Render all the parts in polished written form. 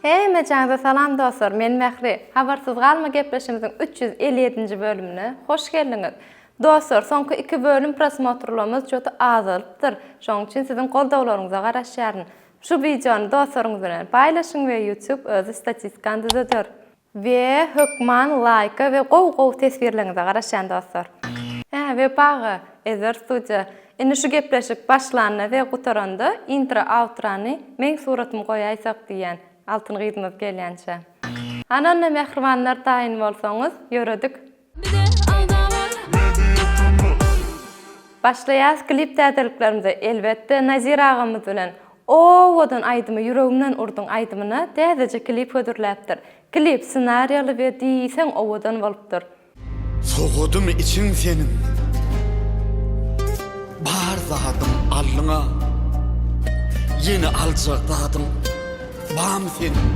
Hemmejaňyza salam dostlar, men Mähri. Habarsyz galma gepleşigimiziň 357-nji bölümine hoş geldiňiz. Dostlar, soňky iki bölüm prosmotrlarymyz çöte azalypdyr. Şonuň üçin siziň goldawlaryňyza garaşýaryn. Şu wideony dostlaryňyz bilen paýlaşyň we YouTube özi statistikany düzeder. We hökman laýka we gowy gowy teswirleriňize garaşýan dostlar. Hä Wepa aga, Ezber studiýa. Indi şu gepleşik başlanda we gutaranda intro outrany meň suratymy goýaýsak diýýän, Altyn gyzymyz gelýänçä. Hany onda mähribanlar taýyn bolsaňyz, ýöredik. Başlaýas klip täzeliklerimize elbetde Nazir agamyz bilen Owadan aýdymy ýüregimden urduň aýdymyna täzeje klip hödürläpdir. Klip ssenariýaly we diýseň owadan bolupdyr. Sowadym içiň seniň. Bar zadyň alnyňa. Ýene aljak zadyň bamy seniň.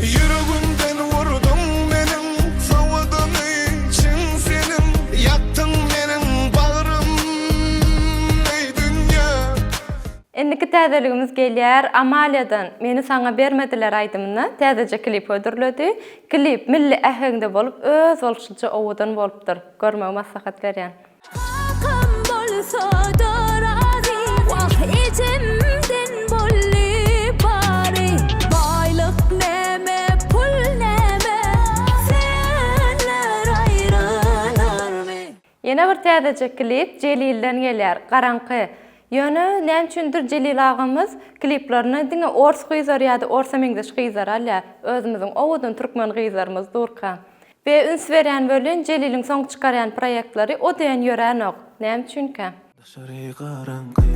Ýüregimden urduň meniň, sowadyň içiň seniň, Ýakdyň meniň bagrym, eý dünýä. Indiki täzeligimiz gelýär Amaliýadan Meni saňa bermediler aýdymyna täzeje klip hödürledi. Klip milli äheňde bolup özboluşlyja owadan bolupdyr. Görmegi maslahat berýän. Kakam bolsa-da razy, Wah, ejemden boldy bary. Baýlyk näme, pul näme, Söýenler aýrylarmy? Ýene bir täzeje klip Jelilden gelýär, Garaňky. Ýöne näme üçindir Jelil agamyz kliplerine diňe ors gyzlary ýa-da orsa meňzeş gyzlary alýar, özümiziň owadan türkmen gyzlarymyz durka. We üns berýän welin Jeliliň soňky çykarýan proýektlary o diýen ýöränok. Näme üçinkä? Daşary garaňky,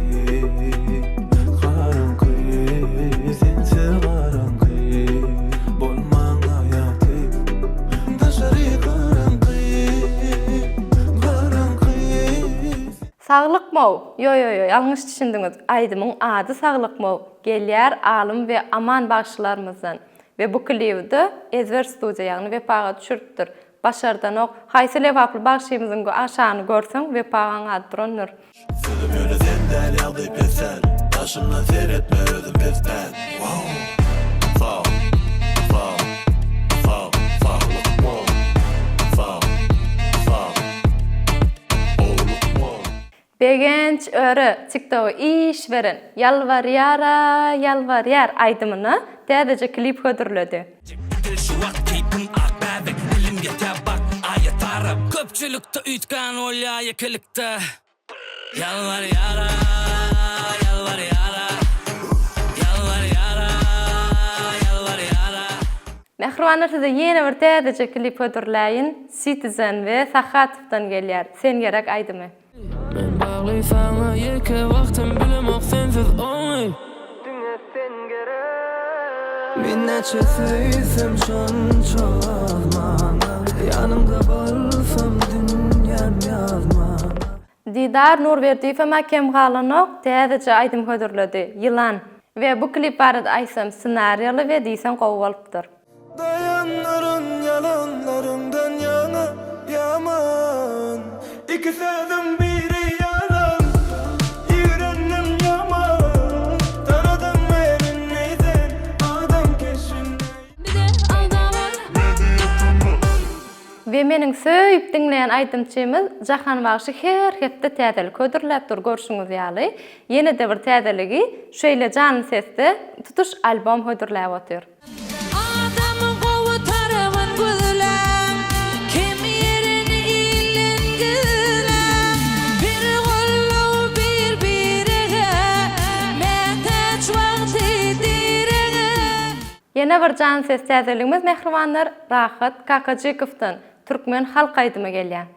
garaňky, sensiz garaňky, bolmaň aýaty. Daşary garaňky, garaňky. Saglykmow! Ýo ýo ýo ýalňyş düşündiňiz aýdymyň ady Saglykmow gelýär Alym we Aman bagşylarymyzdan. We bu klibi-de Ezber studiýa ýagny Wepa aga düşüripdir. Başardanok. Haýsy lebaply bagşymyzyň aşagyny görseň Wepa agaň ady durandyr. Sözüm ýöne sen däl ýagdaý pes däl Daşymdan seretme özüm pes däl Wow Sag Sag Sag Saglyk bol Sag Sag Gowluk bol. Begenç Öre TikTogy iş beren Ýalbarýara ýalbarýar aýdymyna täzeje klip hödürledi. Edil şu wagt keýpim ak bäbek Dilim ýetýär bak aýa tarap Köpçülikde üýtgän bolýar ýekelikde Ýalbarýara ýalbarýara Ýalbarýara ýalbarýara. Mähribanlar size ýene bir täzeje klip hödürläýin Citizen we Sahatowdan gelýär Sen gerek aýdymy. Men bagly saňa ýeke wagtym bilemok sensiz oňy. Diňe sen gerek. Men näçe söýsem şonça az maňa Ýanyňda bolsam dünýäm ýaz maňa. Didar Nurberdiýewem-ä kem galanok, täzeje aýdym hödürledi, Ýylan. We bu klip barada aýtsam ssenariýaly we diýseň gowy bolupdyr. Daýanaryn ýalanlaryňdan ýaňa ýaman Iki sözüň biri ýalan Ýigrendim ýaman Tanadyň meni indi sen adam keşbinde. We meniň söýüp diňleýän aýdymçymyz Jahan bagşy her hepde täzelik hödürläp dur görşüňiz ýaly ýene-de bir täzeligi şeýle janly sesde tutuş albom hödürläp otyr. Adamyň gowy tarabyn gözläň, Kem ýerini ilden gizläň. Bir goldaw bir birege, Mätäç wagty direge. Ýene bir jan ses täzeligimiz mähribanlar Rahat Kakajykowdan türkmen halk aýdymy gelýär.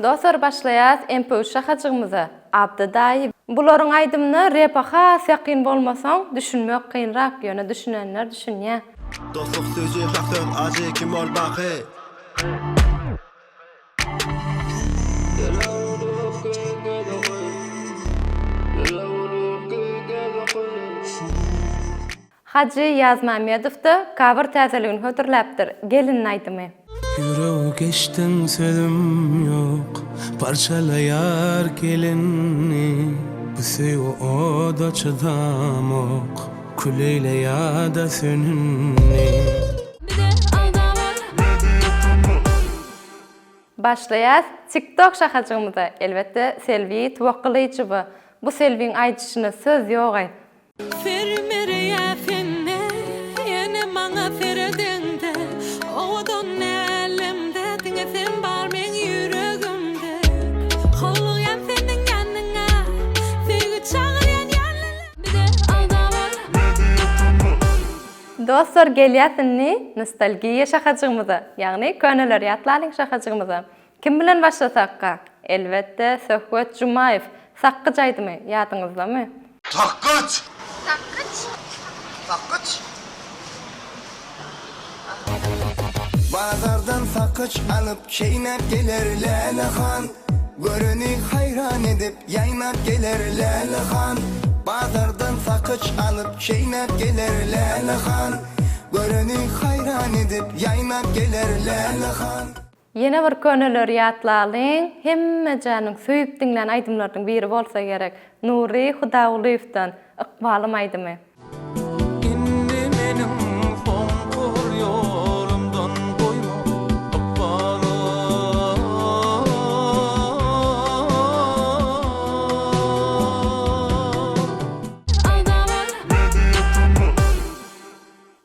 Dostlar başlaýas MP üç şahajygymyza Abdy daýy bularyň aýdymyna repa has ýakyn bolmasaň düşünmek kynrak ýöne düşünenler düşünýä. Dostluk süýji hak söz ajy kim ol baky. Hajy Ýazmämmedow-da cover täzeligini hödürläpdir, Gelin aýdymy. Ýüregi geçdiň sözüm ýok Parçalaýar gelinni Bu söýgi oda çydamok Kül eýle ýa-da sönünni. Başlaýas TikTok şahajygymyza elbetde Selbi Tuwakgylyjowa bu Selbiň aýdyşyna söz ýogaý. Sermereýä sende, ýene maňa seredeňde, Owadan älemde diňe sen bar meň ýüregimde. Howlugýan seniň ýanyňa, söýgi çagyrýan ýanyna. Bize aldawar. Dostlar gelýäs indi nostalgiýa şahajygymyza, ýagny köneleri ýatlalyň şahajygymyza. Kim bilen başlasakka? Elbetde Söhbet Jumaýew, Sakgyç aýdymy ýadyňyzdamy? Sakgyç! Sakgyç! Sakgyç! Bazardan sakyç alyp çeýnäp geler Läle han Göreni haýran edip ýaýnap geler Läle han Bazardan sakyç alyp çeýnäp geler Läle han Göreni haýran edip ýaýnap geler Läle han. Ýene bir köneleri ýatlalyň, hemmejäniň söýüp diňlän aýdymlarynyň biri bolsa gerek, Nury Hudagulyýewden Ykbalym aýdymy. Indi meniň soňky bir ýolumdan goýma ykbalym.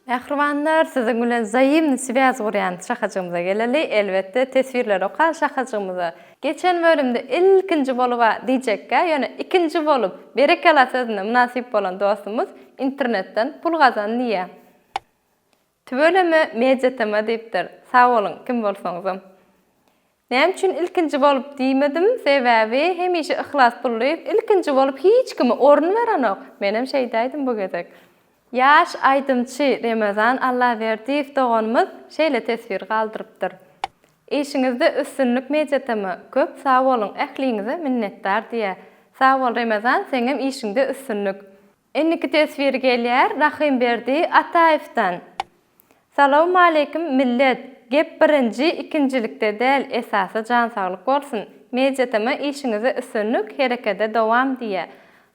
Mähribanlar, siziň bilen wzaimny swýaz gurýan şahajygymyza geleli, elbetde teswirleri okan şahajygymyza. Geçen bölümde ilkinji boluba diýjekgä, ýöne ikinji bolup berekela sözüne mynasyp bolan dostumyz internetden pul gazan diýýä. Tüweleme Media TM diýipdir. Sag boluň kim bolsaňyzam. Näme üçin ilkinji bolup diýmedim, sebäbi hemişe Yhlas Pullyýew ilkinji bolup hiç kime orun berenok, menem şeýdäýdim bu gezek. Ýaş aýdymçy Remezan Allaberdiýew doganymyz şeýle teswir galdyrypdyr. Işiňizde üstünlik Mediatm köp sag boluň ähliňize minnetdar diýýär. Sag bol Remezan seňem işiňde üstünlik. Indiki teswir gelýär Rahymberdi Ataýewden. Salowmaleýkim millet! Gep birinji ikinjilikde däl esasy jan saglyk bolsun! Mediatm işiňizde üstünlik herekede dowam diýýä.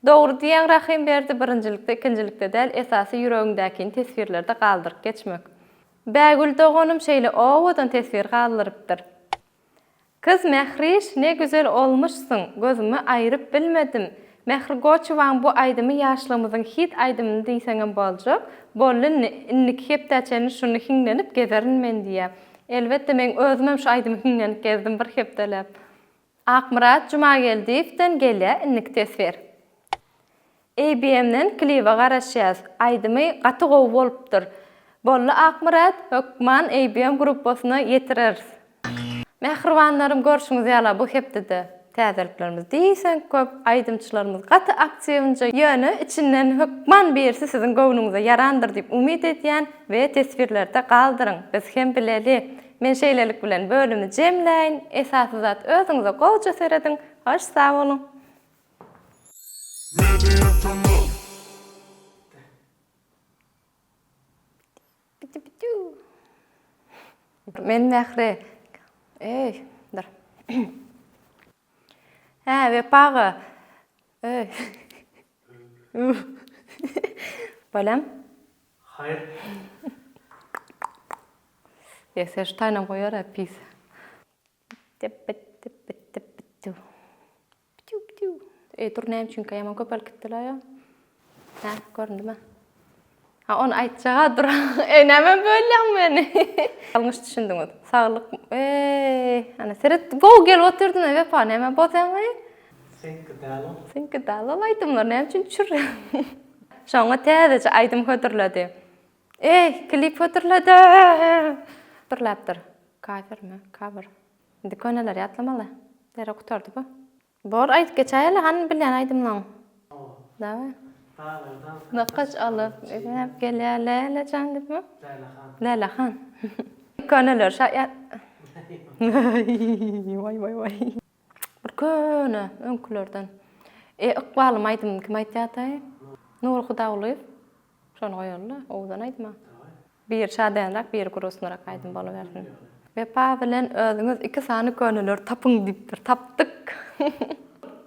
Dogry diýýäň Rahymberdi birinjilikde ikinjilikde däl esasy ýüregiňdäkini teswirlerde galdyryp geçmek. Bägül doganym şeýle owadan teswir galdyrypdyr. Kyz Mähriş ne güzel olmuşsyň gözümi aýryp bilmedim. Mähri Goçowaň bu aýdymy ýaşlygymyzyň hit aýdymyny diýseňem boljak. Boldy indi, indiki hepdä çenli şuny hiňlenip gezerin men diýýä. Elbetde meň özümem şu aýdymy hiňlenip gezdim bir hepdeläp. Akmyrat Jumageldiýewden gelýä indiki teswir. ABM-den klibe garaşýas. Aýdymy gaty gowy bolupdyr. Boldy Akmyrat, hökman ABM gruppasyna ýetireris. Mähribanlarym görşüňiz ýala bu hepdede täzeliklerimiz diýseň köp, aýdymçylarymyz gaty aktiwnje, ýöne içinden hökman birisi siziň göwnüňize ýarandyr diýip umyt edýän we teswirlerde galdyryň biz hem bileli. Men şeýlelik bilen bölümi jemläýin, esasy zat özüňize gowja serediň, hoş sag boluň. Men Mähri. Eý, dur. Hä, Wepa aga. Eý. Bolýamy? Haýyr. Ýa sen şu taýynam goýar-a pis. Tep-tep-tep-tep-tep. Pitiw-pitiw. Eý, dur, näme üçinkä ýaman köpelip gitdi-laý o? Hä, göründimi? Ha, ony aýtjag-a dur. Eý, nämä bölýäň meni? Ýalňyş düşündiňiz. Saglyk, eý, ana seret, gowy gelip otyrdyň-a, Wepa, nämä bozýaň-eý? Seňki däl ol. Seňki däl ol aýdymlar, näme üçin düşürýäň? Şoňa täzeje aýdym hödürledi. Eý, klip hödürledi! Hödürläpdir. Kawermi? Cover. Indi köneleri ýatlamaly. Derrew gutardy bu. Bor aýdyp geçäýeli hany bilýän aýdymlaň. Daway. Daglardan Nakaç alyp, näp gelýär Läle jan diýipmi? Läle han. Läle han. Köneler şa ýa Waý waý waý. Bir köne öňkülerden. E ykbalym aýdymyny kim aýtýardaý? Nury Hudagulyýew. Şony goýaly-da, owadan aýdym-a. Biri şadyýanrak, biri grusnyrak aýdym bolubersin. Wepa bilen özüňiz iki sany köneleri tapyň diýipdir. Tapdyk.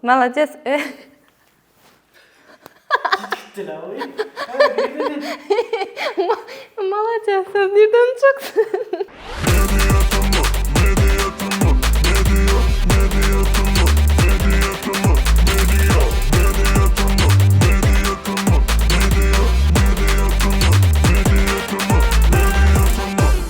Malades. Malades, söz nirden çykdy?